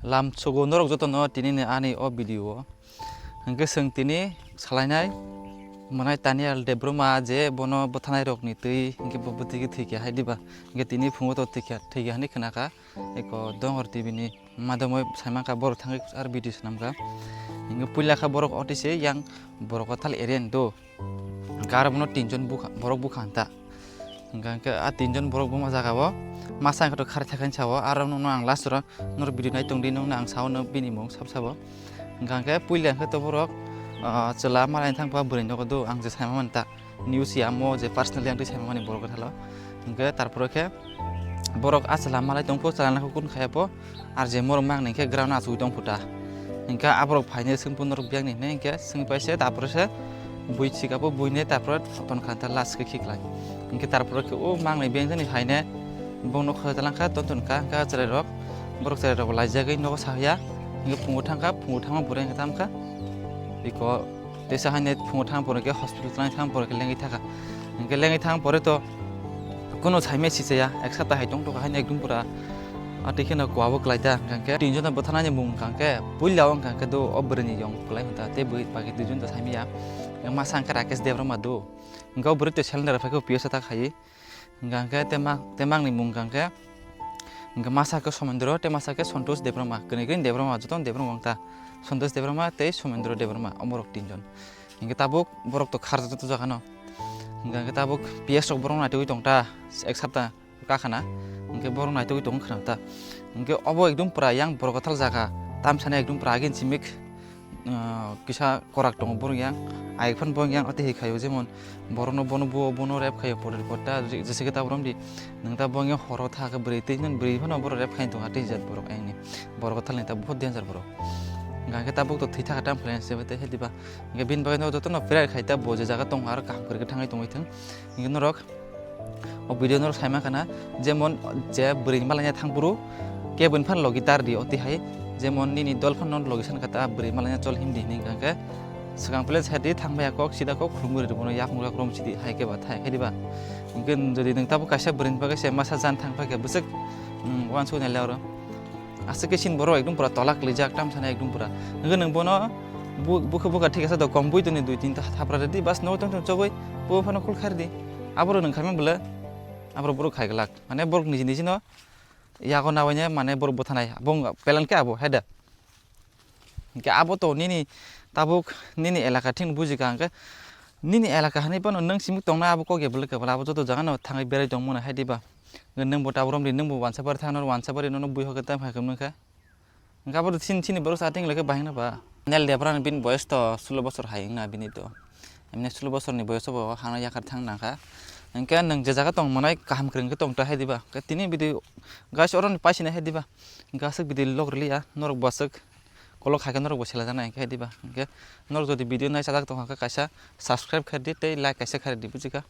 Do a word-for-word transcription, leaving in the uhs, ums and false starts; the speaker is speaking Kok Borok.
Lamsogo norok jotono tinini ani o video o. Hwnkhe chwng tini salainai mwnai Tanial Debbarma je bono bwthanai rokni twi hwnkhe bo bwtwigwi thwikha hai diba. Hwnkhe tini phungo to thwikha, thwikha hinwi khnakha. Eko Donghor T V ni madamoi saimankha borok thangwi ar video swnamkha. Hwnkhe puila kha borok otise yang borok o thal area ni do. Hwnkhe aro bono tinjon bukha, borok bukha hanta. Hwnkhe, hwnkhe a tinjon borok buma jaga o masa hwnkhe to khari thakani sao, aro nono ang last oro norok video nai tongdi, nokno ang sao no bini mung sab sabo. Hwnkhe, hwnkhe puila hwnkhe to borok, ah, chwla malai thangkha bwrwi nogo do, ang je saima manta. News ya mo je personally ang twi saima mani borok thalo. Hwnkhe, tarpore khe borok a chwla malai tongpho, chwla nangkhe kun khaya pho. Ar je morok mang ni khe ground asugwi tong phuta. Hingkhe aborok phainai swngphu norok biyang ni hinwi hingkhe swngwi paise, tarpore se bui sika bo buine tarpore ton kha ta last khe khiklai. Hingkhe tarpore khe o mang ni biyang jani haine bongno khoi talangkha ton ton kha, hingkhe chwrai rok, borok chwrai rok laijagwi nogo sahuya. Hingkhe phungo thangkha, phungo thangma bwrwi hingkhe tamkha. Iko Teisa haino phungo thang pore khe hospital thang thang pore khe lengwi thangkha. Hingkhe lengwi thang pore to kuno saimai sichaya, ek sapta hai tong tongkha haino ekdum pura. A twi kheno kowabo kwlai ta hwnkha khe tinjon no bwtharnani mung hwnkha khe puila o hwnkha khe do o bwrwini yong kwlai hwn ta tei bwrwi pagi duijon ta saimaya. Hwnkhe masa hwnkhe Rakesh Debbarma do. Hwnkhe o bwrwi to cylinder phai khe P S o ta khai. Hingkha khe tema, temangni mung hingkha khe, hingkha masa khe Somendro, tei masa khe Santosh Debbarma, kwnwi kwnwi Debbarma, jotono Debbarma wngta, Santosh Debbarma tei Somendro Debbarma, omorok tinjon. Hingkhe tabuk borok to kharjak joto jagano. Hingkha khe tabuk P S rok borok naitugwi tongta, ek sapta kakhana. Hingkhe borok naitugwi tongkha khna ta. Hingkhe obo ekdum pura yang borok kwtal jaga, tamsani ekdum pura agin chimik. Ah, kisa korak tongo borok yang, ai phano borok yang ati hai khaio, jemon borokno bono buo, bono rep khaio, pore pore ta je-, jese khe ta borom di, nwng ta borok yang horo tha khe bwrwi twi nang bwrwi phano borok rep khai tongo, ati jat borok ayang ni borok thal ni ta buhut danger borok. Hingkha khe tabuk to thwi thakha tam khlai se bai te he diba, hingkhe bini bagwi no jotono prayer khai ta bo je jaga tongo aro kaham kwrwi khe thangwi tongwi thwng, hingkhe norok. O video no saima khana, jemon je bwrwi malanya thang buru, kebun phan logi tar di oti hai, jemon nini dol phan non logi san kata bwrwi malanya chol him di hini hingkha khe, swkang place hai di thang baya kok sida kok khulum bwrwi bono yak mura krom sidi hai khe ba thai khe diba. Hingkhe jodi nwng tabuk kaisa bwrwi bagwi se masa jan thang pha khe bwswk, mm, uansuk nai le oro. Aswk khe chini borok ekdum pura tola kwlaijak, tamsani ekdum pura. Hwnkhe nwng bono bu-, bukha bukha thik asa do, kombui toni dui tinta thapra rwdi, bas nogo tong tong chogwi bo phano khul khardi. Aboro nwng khaimani bwle, aboro borok khai glak. Mane borok niji niji no yago nawaine mane borok bwthanai. Bo wng plan khe abo, hai da? Hingke abo to nini tabuk nini elaka thing buji ka hingke nini elaka hani phano nwng simi tongna abo kok ya belai kebela abo joto jaga no thangwi berai tongmani hai diba? Nwng bo tabuk romdi nwng bo wansa bari thangna wansa bari nono bui hoke tam hai khe nungkha. Hingke abo to sin sini borok sa thing leke bahai na ba. Nel Debra ni bini boyes to sulo bosor hai wngna bini to. Emne sulo bosor ni boyes bo hana yakar thang nangkha. Hingke nwng je jaga tong manai kaham kwrwng khe tong ta hai diba? Hingke tini bidi guys oro ni paisini hai diba? Hingke aswk bidi lok rwliya norok bo aswk. Kolok hai khe norok bo selajaknai hingkhe diba? Hingkhe norok jodi video nai chajak tongkha khe kaisa subscribe khaidi tei like kaisa khaidi, bujikha?